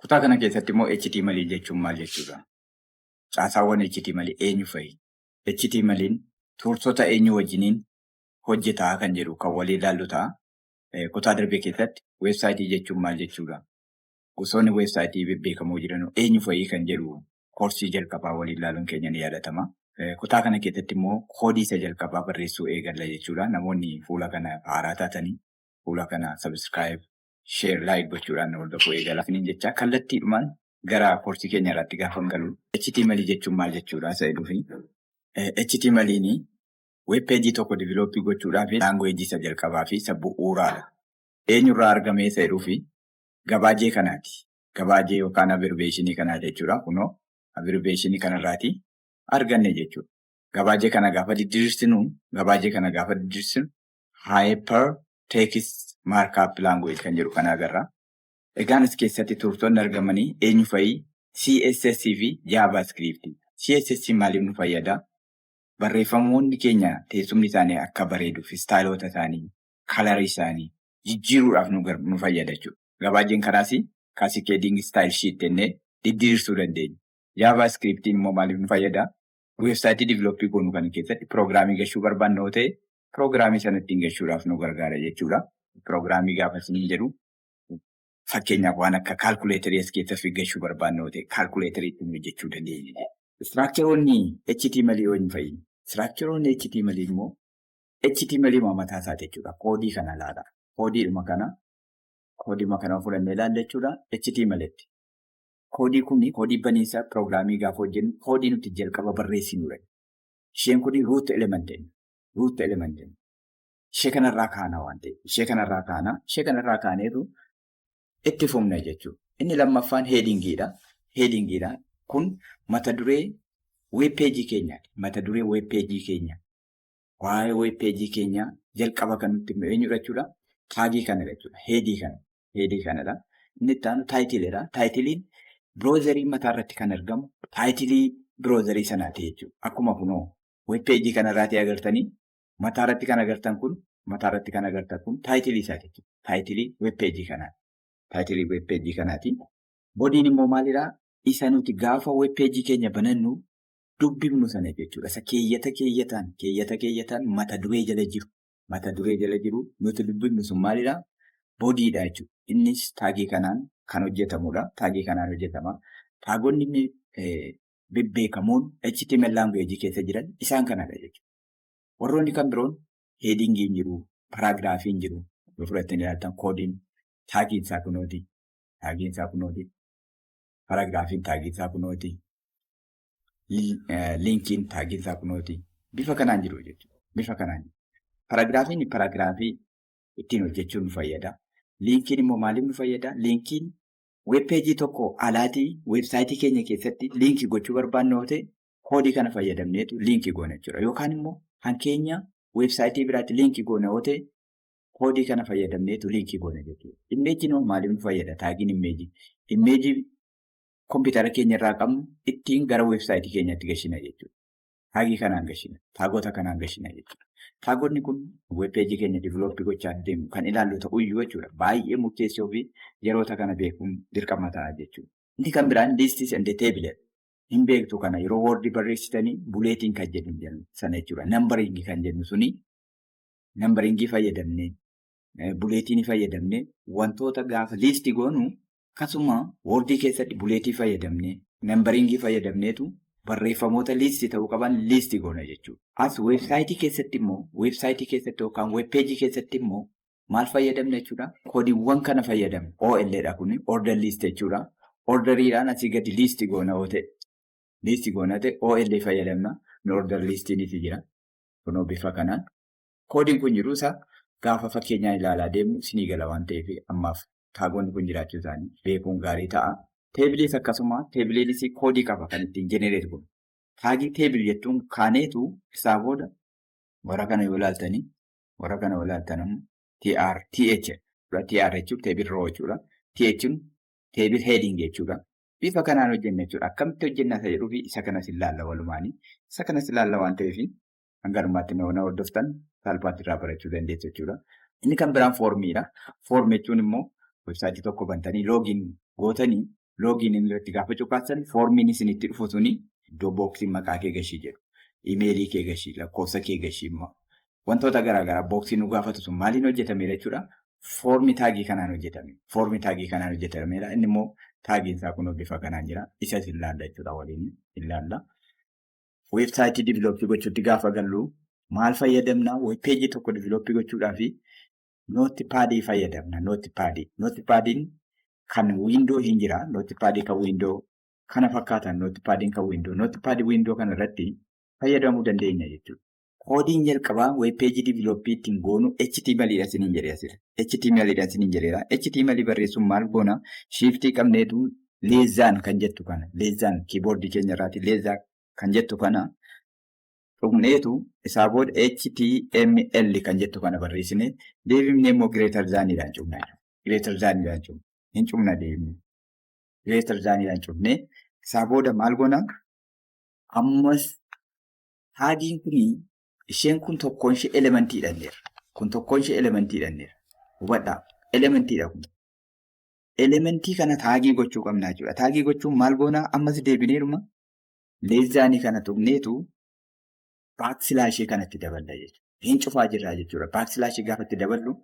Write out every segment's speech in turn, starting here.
Kutaa kana keessatti immoo HTML jechuun maal jechuudha? Caasaawwan HTML eenyu fa'i? HTML'n toolsota eenyu wajjiniin hojjetaa kan jedhu kan walii ilaallu ta'a. Kutaa darbe keessatti weebsaayitii jechuun maal jechuudha? Gosoonni weebsaayitii bebbeekamoo jiran eenyu fa'i kan jedhu koorsii jalqabaa walii ilaaluun keenya ni yaadatama. Kutaa kana keessatti immoo koodii isa jalqabaa barreessuu eegalla jechuudha. Namoonni fuula kana haaraa taatanii fuula kana subscribe, share, like gochuudhaan hordofuu eegala. Isiniin jecha kallattiidhumaan gara koorsii keenya irratti gaafa galu, HTML jechuun maal jechuudha isa jedhuufi HTML'n web page tokko develop gochuudhaaf language isa jalqabaa fi isa bu'uuraadha. Eenyurraa argame isa jedhuufi gabaajee kanaati. Gabaajee yookaan abbreviation kanaa jechuudha. Kunoo abbreviation kanarraati arganne jechuudha. Gabaajee kana gaafa diddiirsinu Hyper Text Markup Language kan jedhu kana agarra. Egaan as keessatti toolsonni argamanii eenyu fa'i? CSS fi JavaScript. CSS maaliif nu fayyada? Barreeffamoonni keenya teessumni isaanii akka bareeduuf styleota isaanii, colorii isaanii jijjiiruudhaaf nu fayyada jechuudha. Gabaajeen kanaas Cascading Style Sheet jennee diddiirsuu dandeenya. JavaScriptiin immoo maaliif nu fayyada? Weebsaayitii develop goonu kana keessatti piroogiraamii gashuu barbaanna yoo ta'e, piroogiraamii sana ittiin gashuudhaaf nu gargaara jechuudha. Piroogiraamii gaafa isiniin jedhu, fakkeenyaaf waan akka calculatorii as keessatti gashuu barbaanna yoo ta'e, calculatorii ittiin hojjechuu dandeenya. Structureoonni HTML eenyu fa'i? Structureoonni HTML immoo HTML mataa isaati jechuudha. Koodii kana ilaala. Koodiidhuma kana fudhannee ilaalla jechuudha. HTML'tti. Koodii kuni koodii baniinsa piroogiraamii gaafa hojjennu koodii nuti jalqaba barreessinudha. Isheen kuni root element. Root element. Ishee kanarraa kaana waan ta'eef. Ishee kanarraa kaana. Ishee kanarraa kaaneetu itti fufna jechuudha. Inni lammaffaan headingiidha. Headingiidha. Kun mata duree web pageii keenyaati. Mata duree web pageii keenya. Waa'ee web pageii keenyaa jalqaba kan nutti himu eenyudha jechuudha? Tagii kanadha jechuudha. Headii kana. Headii kanadha. Inni itti aanu titleidha. Titleiin browserii mataa irratti kan argamu titleii browserii sanaati jechuudha. Akkuma kunoo web pageii kanarraatii agartanii mataa irratti kan agartan kun titleii isaati jechuudha. Titleii web pageii kanaati. Titleii web pageii kanaati. Bodyiin immoo maalidhaa? Isa nuti gaafa web pageii keenya banannu dubbifnu sana jechuudha. Isa keeyyata keeyyataan mata duree jala jiru. Mata duree jala jiru nuti dubbifnu sun maalidhaa? Bodyiidha jechuudha. Innis tagii kanaan kan hojjetamudha. Tagii kanaan hojjetama. Tagonni inni bebbeekamoon HTML language keessa jiran isaan kanadha jechuudha. Warroonni kan biroon headingiin jiru, paragraphiin jiru. Yoo fudhattanii ilaaltan koodiin tagiin isaa kunooti. Tagiin isaa kunooti. Paragraphiin tagiin isaa kunooti. Linkiin tagiin isaa kunooti. Bifa kanaan jiru jechuudha. Bifa kanaan jiru. Paragraphiin paragraphii ittiin hojjechuun nu fayyada. Linkiin immoo maaliif nu fayyada? Linkiin web pageii tokko alaatii weebsaayitii keenya keessatti linkii gochuu barbaannu yoo ta'e, koodii kana fayyadamneetu linkii goona jechuudha. Yookaan immoo kan keenya weebsaayitii biraatti linkii goona yoo ta'e, koodii kana fayyadamneetu linkii goona jechuudha. Imageiin hoo maaliif nu fayyada? Tagiin imageii. Imageii kompiitara keenya irraa qabnu ittiin gara weebsaayitii keenyaatti gashina jechuudha. Tagii kanaan gashina. Tagota kanaan gashina jechuudha. Tagonni kun web pageii keenya develop gochaa deemu kan ilaallu ta'uyyuu jechuudha. Baay'ee murteessoo fi yeroota kana beekuun dirqama ta'a jechuudha. Inni kan biraan lists and table. Hin beektu kana, yeroo Wordii barreessitanii bulletiin kan jennu sana jechuudha. Numberingii kan jennu suni numberingii fayyadamnee, bulletii fayyadamnee wantoota gaafa listii goonu, akkasuma Wordii keessatti bulletii fayyadamnee, numberingii fayyadamneetu barreeffamoota listii ta'uu qaban listii goona jechuudha. As weebsaayitii keessatti immoo, weebsaayitii keessatti yookaan web pageii keessatti immoo maal fayyadamna jechuudha? Koodiiwwan kana fayyadamna. OL dha kuni, order list jechuudha. Orderiidhaan asii gadi listii goona yoo ta'e, listii goona ta'e OL fayyadamna. Order listiinis jira. Kunoo bifa kanaan. Koodiin kun jiru isaa gaafa fakkeenyaan ilaalaa deemnu sinii gala waan ta'eef, ammaaf tagonni kun jiraachuu isaanii beekuun gaarii ta'a. Tableiis akkasuma, tableiinis koodii qaba kan ittiin generate goonu. Tagii table jettuun kaaneetu isaa booda warra kana yoo ilaaltan TR, TH, TR jechuun table row jechuudha. TH table heading jechuudha. Bifa kanaan hojjenna jechuudha. Akkamitti hojjenna isa jedhuu fi isa kanas ilaalla walumaanii. Isa kanas ilaalla waan ta'eef, hanga dhumaatti na hordoftan salphaatti irraa barachuu dandeessu jechuudha. Inni kan biraan formiidha. Form jechuun immoo weebsaayitii tokko bantanii login gootanii Login irratti gaafa cuqaasan foormiin isinitti dhufu suni iddoo boxii maqaa kee gashii jedhu. Imeelii kee gashii, lakkoofsa kee gashii immoo wantoota garaagaraa boxii nu gaafatu sun maaliin hojjetameera jechuudha. Form tagii kanaan hojjetame. Form tagii kanaan hojjetameera. Inni immoo tagiin isaa kun bifa kanaan jira. Isas ilaalla jechuudha, waliin ilaalla. Weebsaayitii develop gochuutti gaafa gallu maal fayyadamna? Weebpeejii tokko develop gochuudhaaf Notepadii fayyadamna. Notepadii. Notepadiin kan Window hin jira. Notepadii kan Window kana fakkaatan, Notepadiin kan Window. Notepadii Window kana irratti fayyadamuu dandeenya jechuudha. Koodiin jalqabaa weebpeejii develop ittiin goonu HTML dha isiniin jedhee asirra. HTML dha isiniin jedheera. HTML barreessuun maal goona? Shiftii qabneetu less than kan jettu kana, less than keyboardii keenya irraati less than kan jettu kana tuqneetu, isaa booda HTML kan jettu kana barreessine, deebifnee immoo greater thaniidhaan cufna. Greater thaniidhaan cufna. Hin cufna deebifnee. Greater thaniidhaan cufnee isaa booda maal goona? Ammas tagiin kunii, isheen kun tokkoon ishee elementii dhanneera. Kun tokkoon ishee elementii dhanneera. Hubadhaa. Elementiidha kun. Elementii kana tagii gochuu qabna jechuudha. Tagii gochuun maal goonaa? Ammas deebineeruma less thanii kana tuqneetu backslashii kanatti daballa jechuudha. Hin cufaa jirra jechuudha. Backslashii gaafa itti daballu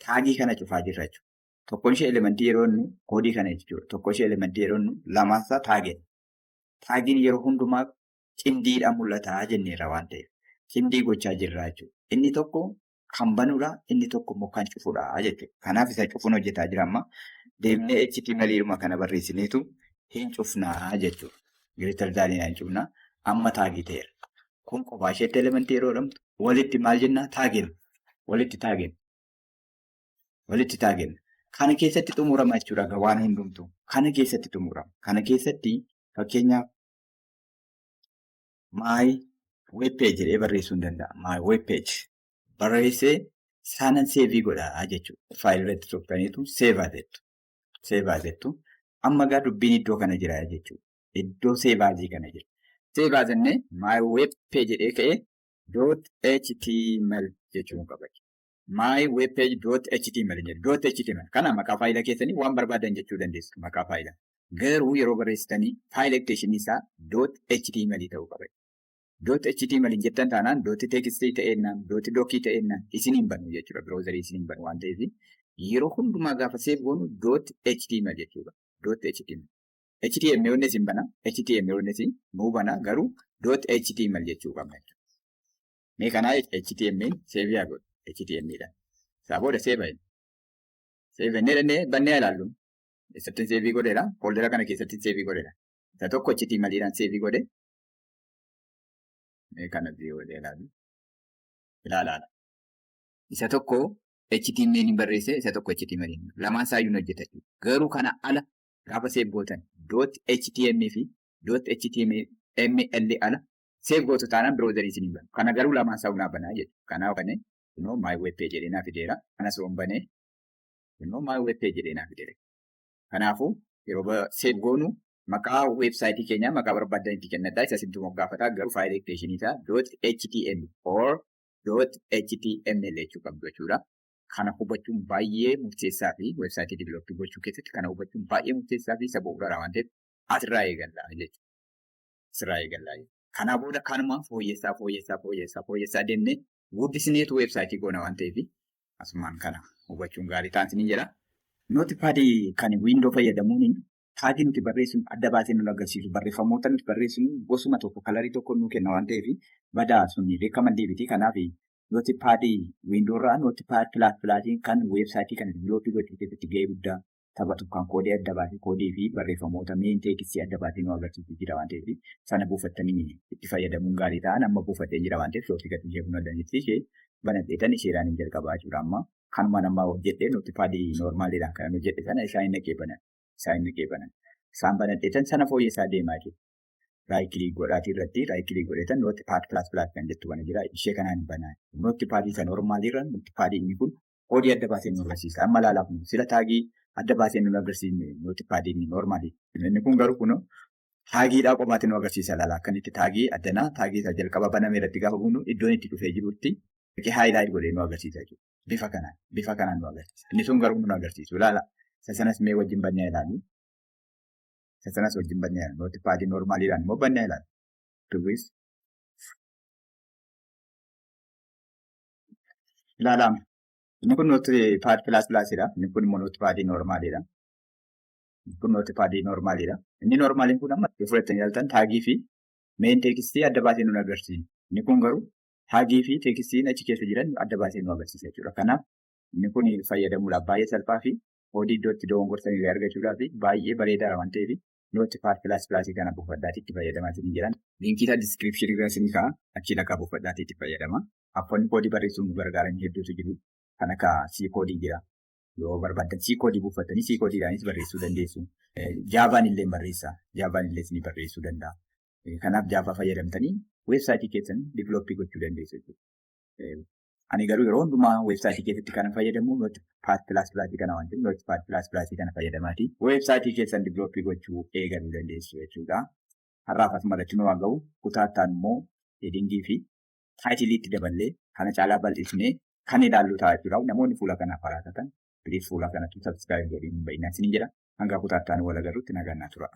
tagii kana cufaa jirra jechuudha. Tokkoon ishee elementii yeroo inni koodii kana jechuudha. Tokkoon ishee elementii yeroo inni lamaansaa tagidha. Tagiin yeroo hundumaa cimdiidhaan mul'ata jenneerra waan ta'eef. Cimdii gochaa jirra jechuudha. Inni tokko kan banuudha, inni tokko immoo kan cufuudha jechuudha. Kanaaf isa cufuun hojjetaa jira amma. Deemnee HTML kana barreessineetu hin cufnaa jechuudha. Greater thaniidhaan hin cufnaa. Amma tagii ta'eera. Kun kophaa isheetti elementii yeroo jedhamtu, walitti maal jennaa? Tagiin. Walitti tagiin. Walitti tagiin. Kana keessatti xumurama jechuudha waan hundumtuu. Kana keessatti xumurama. Kana keessatti fakkeenyaaf "my web page" jedhee barreessuu hin danda'a. My web page barreessee saanan save godhaa jechuudha. File irratti tuqxaniitu save as jettu. Save as jettu. Amma gaa dubbiin iddoo kana jira jechuudha. Iddoo save asii kana jira. Save as jennee my web page jedhee ka'ee .html jechuun qaba. My web page .html jedhu. .html kana maqaa faayilaa keessanii waan barbaadan jechuu dandeessu maqaa faayilaa. Garuu yeroo barreessitanii file extension isaa .html ta'uu qaba. .html jettan taanaan .text ta'ennaan, .doc ta'ennaan isin hin banu jechuudha. Browserii isin hin banu waan ta'eef yeroo hundumaa gaafa save goonu .html jechuudha. .html. HTML onnes hin bana. HTML onnes nuu bana, garuu .html jechuu qabna jechuudha. Mee kanaa HTML save haa godhu. HTML dha. Isaa booda save jenna. Save jennee dhannee bannee ilaallu. Eessatti save godheera? Foldera kana keessatti save godheera. Isa tokko HTML dhaan save godhe. Mee kana godhee ilaallu. Ilaalaadha. Isa tokko HTML hin barreesse, isa tokko HTML. Lamaan isaayyuu hin hojjeta. Garuu kana ala gaafa save gootan .htm fi .html ala save gootu taanaan browserii isin hin banu. Kana garuu lamaan isaa naa banaa jechuudha. Kanaaf banee kunoo my web page jedhee naa fideera. Kanas yoon banee kunoo my web page jedhee naa fideera. Kanaafuu yeroo save goonu maqaa weebsaayitii keenyaa maqaa barbaadan itti kennadhaa. Isa sitti moggaafataa, garuu file extension isaa .htm or .html jechuu qabdu jechuudha. Kana hubachuun baay'ee murteessaa fi weebsaayitii develop gochuu keessatti kana hubachuun baay'ee murteessaa fi isa bu'uuraa waan ta'eef asirraa eegallaa jechuudha. Asirraa eegallaa jechuudha. Kanaa booda kanuma fooyyessaa, fooyyessaa, fooyyessaa, fooyyessaa deemnee guddisneetu weebsaayitii goona waan ta'eef asumaan kana hubachuun gaarii ta'an isiniin jedha. Notepadii kan Window fayyadamuun tagii nuti barreessinu adda baasee nu agarsiisu, barreeffamoota nuti barreessinu gosuma tokko, colorii tokko nu kenna waan ta'eef badaa sun beekaman deebiti. Kanaaf Notepadii Windowrraa Notepad plus plusiin kan weebsaayitii kana develop gochuu keessatti gahee guddaa taphatu, kan koodii adda baasee, koodii fi barreeffamoota main textii adda baasee nu agarsiisu jira waan ta'eef sana buufattanii itti fayyadamuun gaarii ta'an. Amma buufatee jira waan ta'eef shortcutii ishee kun dandeettii ishee banadheetan isheedhaan hin jalqabaa jechuudha. Amma kanuma nama hojjedhee Notepadii normaliidhaan kan hojjedhe sana isaan hin naqee banan. Isaan hin naqee banan. Isaan banadheetan sana fooyyessaa deemaa jiru. Right click godhaatii irratti right click godhetan Notepad plus plus kan jettu kana jira. Ishee kanaan banaa. Notepadii isa normaliirra notepadii inni kun koodii adda baasee nu agarsiisa. Amma ilaalaaf sila tagii adda baasee nu agarsiisne notepadii inni normalii. Inni kun garuu kun tagiidhaa qofaatti nu agarsiisa ilaala. Akkanitti tagii addanaa, tagii isa jalqaba baname irratti gaafa buunu iddoon itti dhufee jirutti highlight godhee nu agarsiisa jechuudha. Bifa kanaan nu agarsiisa. Inni sun garuu nu agarsiisu ilaala. Isa sanas mee wajjin bannee ilaalu. Isa sanas wajjin bannee ilaalla. Notepadii normaliidhaan immoo bannee ilaalla. Dubbis. Ilaalaama. Inni kun Notepad plus plusidha. Inni kun immoo notepadii normaliidha. Inni kun notepadii normaliidha. Inni normaliin kun amma fudhattanii ilaaltan tagii fi main textii adda baasee nu agarsiisa. Inni kun garuu tagii fi textiin achi keessa jiran adda baasee nu agarsiisa jechuudha. Kanaaf inni kun fayyadamuudhaaf baay'ee salphaa fi koodii iddoo itti dogongortanii argachuudhaaf baay'ee bareedaadha waan ta'eef, Notepad plus plusii kana buufadhaatii itti fayyadamaa isin jiran. Linkii isaa descriptionii irra isin kaa'a, achi dhaqaa buufadhaatii itti fayyadama. Appoonni koodii barreessuun nu gargaaran hedduutu jiru. Kan akka C codeii jira. Yoo barbaaddan C codeii buufattanii C codeiidhaanis barreessuu dandeessu. Javaan illee barreessa. Javaan illee isin barreessuu danda'a. Kanaaf Java fayyadamtanii weebsaayitii keessan developii gochuu dandeessu jechuudha. Ani garuu yeroo hundumaa weebsaayitii keessatti kan fayyadamu Notepad plus plusii kana waan ta'eef, Notepad plus plusii kana fayyadamaati. Weebsaayitii keessan developii gochuu eegaluu dandeessu jechuudha. Har'aaf asuma irratti nu waan gahu, kutaa itti immoo headingii fi titleiitti daballee kana caalaa bal'isnee kan ilaallu ta'a jechuudha. Namoonni fuula kanaaf haaraa taatan, please, fuula kanatti subscribe godhuu hin bahinaa isiniin jedha. Hanga kutaa itti wal agarrutti nagaan naa tura.